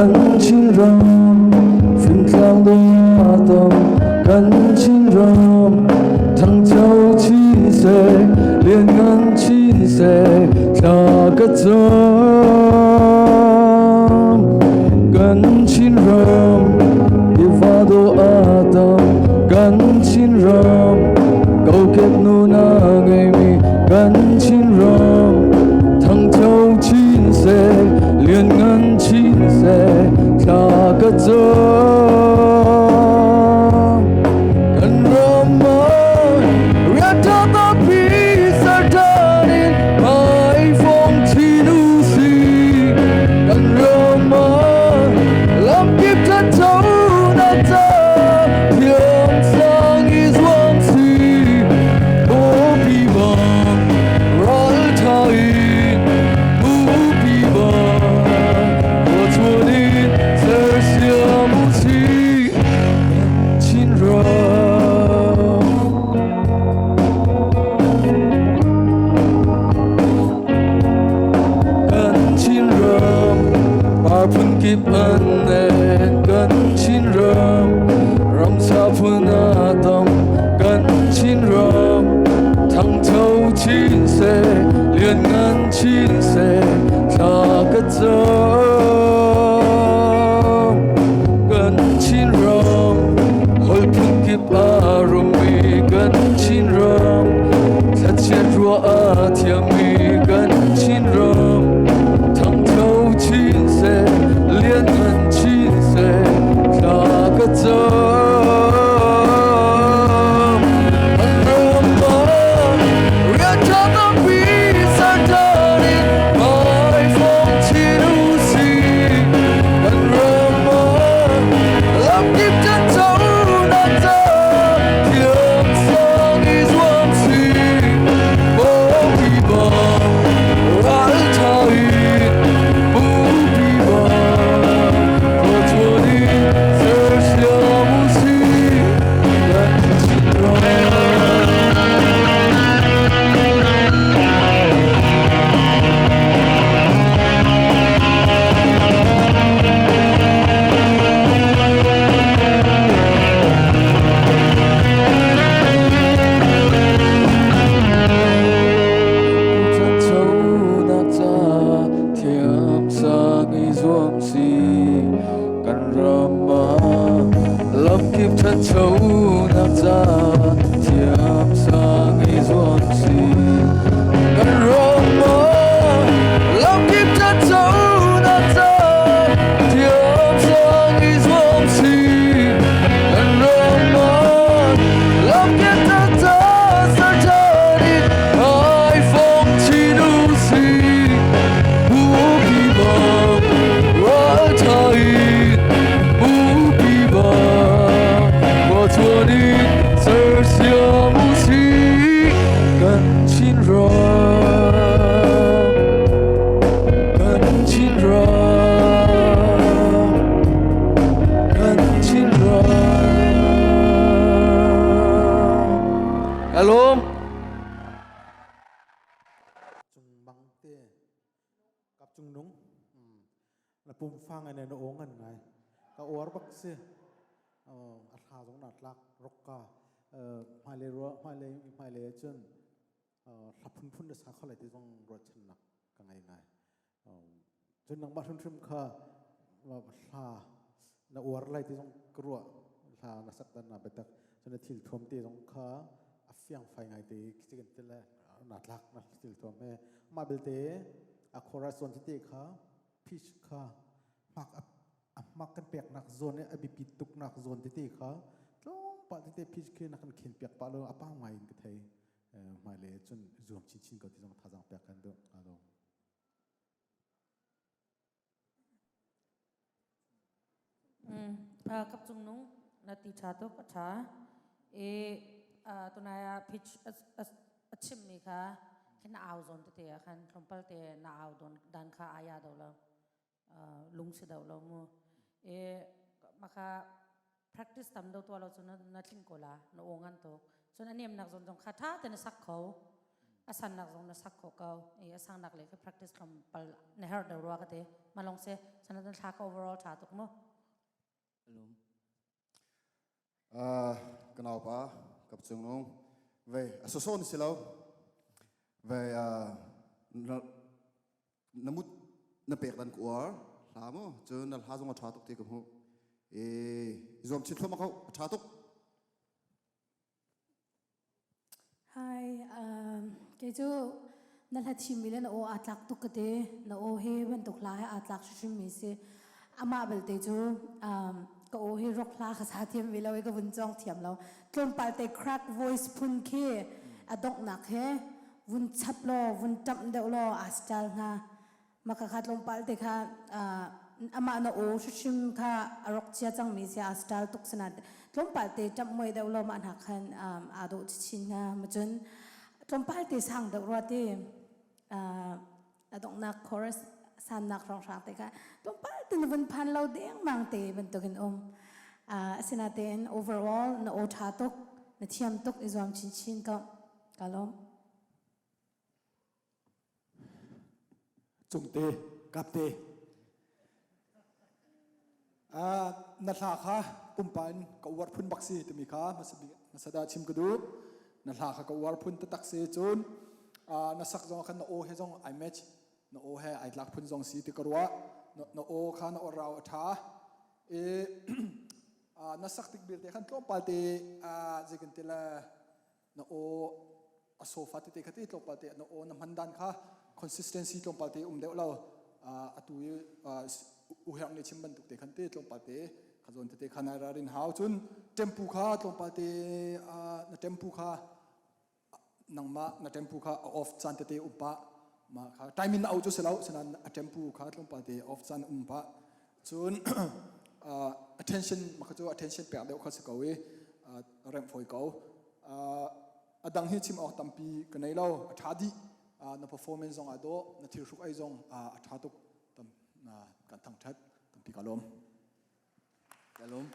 Kan Chinram fingtlang dawh a tam Kan Chinram ṭhangcho chin seh lianngan chin seh thla ka cam Kan Chinram tiva dawh a tam Kan Chinram kokek nun a ngeimi Kan Chinram ṭhangcho chin seh lianngan chin seh thla ka cam Kan ram ah rian ṭha tampi ser ṭhan in hmaifong chin u sih. Kan ram ah lamkip ṭhanchonak ca thiamsang i zuam sih. Bupi bang ralṭha in bupi bang khuachuan in sersiam u sih. Kan Chinram. Kan Chinram par phunkip an nen kan Chinram ramsa phun a tam kan Chinram thangcho chin seh lianngan chin seh thla ka cam kan Chinram holh phunkip a rummi kan Chinram thlachiat ruah a thiammi kan Chinram thangcho chin seh lianngan chin seh thla ka cam an ram ah rian ṭha tampi ser ṭhan in hmaifong chin u sih kan ram ah lamkip ṭhanchonak ca thiamsang i zuam sih Bupi bang ralṭha in bupi bang khuachuan in sersiam u sih kan Chinram. Ṭhanchonak ca thiamsang i zuam si kan ram ah lamkip ṭhanchonak ca thiamsang i zuam si kan ram ah lamkip ṭhanchonak ca thiamsang i zuam si kan ram ah lamkip ṭhancho ser ṭhan in haifong chin u sih Bupi bang ralṭha in bupi bang khuachuan in sersiam u sih kan Chinram kan Chinram kan Chinram Kalom Cung bang te kap cung nung na pum fa ngai na aw ngan ngai ka or bak si a thla zong na tlak rok ka hmailei ruah hmailei hmailei cun hla phunphun na sa kho lai ti zong ruahchan nak ka ngai ngai cun nangmah hrimhrim kha hla na uar lai ti zong ka ruah hla na sak dan na biatak cun na thil thuam te zong kha a fiang fai ngai te khi kan til le na tlak na thil thuam he mah belte a chorus zon tete kha pitch kha hmak a hmak kan peknak zawn i a biapi tuknak zawn tete kha tlawmpal tete pitch khi na kan khen piak pah lo a pau ngai in ka thei hmailei cun zuam chinchin ko ti zong thazaang pek kan duh hnga lo. Kap cung nung na ti ṭha tuk a ṭha i tunai ah pitch a chimmi kha khi na au zawn tete ah khan tlawmpal te na au dan kha aya do lo lung si do lo mu i maka practice tam do tua lo cu na tling ko la na aw ngan tuk cun a niamnak zawn zong kha ṭha te na sak kho. A sannak zong na sak khawh ko. I a sangnak le ka practice tlawmpal na herh deuh rua ka ti. Malong se sanatan thla ka overall tha tuk mu. Alum. Ka naupa kap cung nung ve a soso na si lo ve na mut na pek dan ku uar hla mu cun na hla zong a tha tuk ti ka hmuh i zuam chin thluahmah ko a tha tuk. Hi, kei cu na hla thimmi le na aw aa tlak tuk ka ti. Na aw hi bantuk hla he aa tlak hrimhrimmi si. Amah belte cu ka aw hi rock hla ka sa thiam ve lo i ka vun cawng thiam lo. Tlawmpal te crack voice phun khi a donghnak he vun chap law, vun ṭamh deuh law aa style hnga. Maka kha tlawmpal te kha amah na aw hrimhrim kha a rok chia cangmi si a style tuk sana tlawmpal te ṭamh muai deuh lo mah hna khan aa dawh chin hnga. Macun tlawmpal te sang deuh rua ti a donghnak chorus sannak hrawnghrang te kha tlawmpal te na vun phan lo dengmang te bantukin um. Asinain overall na aw ṭha tuk, na thiam tuk, i zuam chinchin ko. Ka lawm. Cungte, kapte. Na hla kha pumpa in ka uar phun bak si timi kha hmasa dah chim ka duh. Na hla kha ka uar phun taktak si cun na sak zong khan na aw he zong ai match na aw he ai tlak phun zong si ti ka ruah. Na aw kha na aw rau a ṭha. I na sak tik belte khan tlawmpal te zei kan ti le na aw a sofa tete kha te tlawmpal te na aw na hman dan kha consistency tlawmpal te um deuh lo atu i uherh nih chim bantuk te khan te tlawmpal te kha zawn tete kha nai rarin hau. Cun tempu kha tlawmpal te na tempu kha nangmah na tempu kha a off caan tete um pah ma kha time in na au cu si lo sinan a tempu kha tlawmpal te off caan um pah. Cun attention maka cu attention pek deuh kha si ko i remh fawi ko. A dang hi chim awk tampi ka nei lo, a ṭha dih. Na performance zong aa dawh, na thil hruk ei zong a ṭha tuk. Tam kan thangṭhat tampi ka lawm. Ka lawm.